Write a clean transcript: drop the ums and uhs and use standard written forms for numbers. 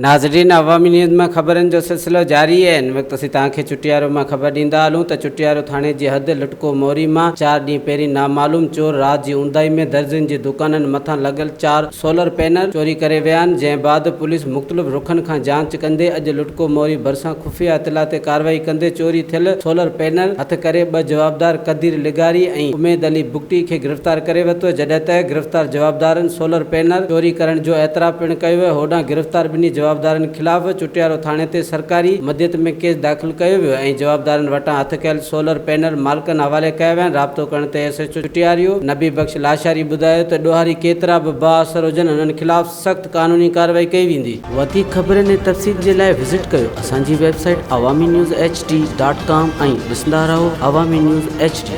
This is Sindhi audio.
ناظرين عوامي نيوز مان خبرن جو سلسلو جاري آهي هن وقت اسين توهان کي چٽيارو مان خبر ڏيندا هلون ته چٽيارو ٿاڻي جي حد لٽڪو موري مان چار ڏينهن پهرين نامعلوم چور رات جي اونداهي ۾ درزين جي دڪانن مٿان لڳل چار سولر پينل چوري ڪري ويا آهن جنهن بعد پوليس مختلف رخن کان جاچ ڪندي اڄ لٽڪو موري ڀرسان خفيه اطلاع تي ڪارروائي ڪندي چوري ٿيل سولر پينل هٿ ڪري ٻه جوابدار قدير لغاري ۽ اميد علي بگٽي کي گرفتار ڪري ورتو جڏهن ته گرفتار جوابدارن سولر پينل چوري ڪرڻ جو اعتراف پڻ ڪيو ويو هوڏانهن گرفتار ٻنهي جوابدارن خلاف چٽيارو ٿاڻي تي سرڪاري مديت ۾ ڪيس داخل ڪيو ويو ۽ جوابدارن وٽان هٿ ڪيل سولر پينل مالڪن حوالي ڪيا ويا آهن رابطو ڪرڻ تي S H O Chatiaro Nabi Bakhsh Lashari ٻڌايو ته ڏوهاري ڪيترا به بااثر هجن انهن خلاف سخت قانوني ڪارروائي ڪئي ويندي. وڌيڪ خبرن ۽ تفصيل جي لاء وزٽ ڪيو اسان جي website Awami news H D dot com ۽ ڏسندا رهو عوامي نيوز ايڇ ڊي.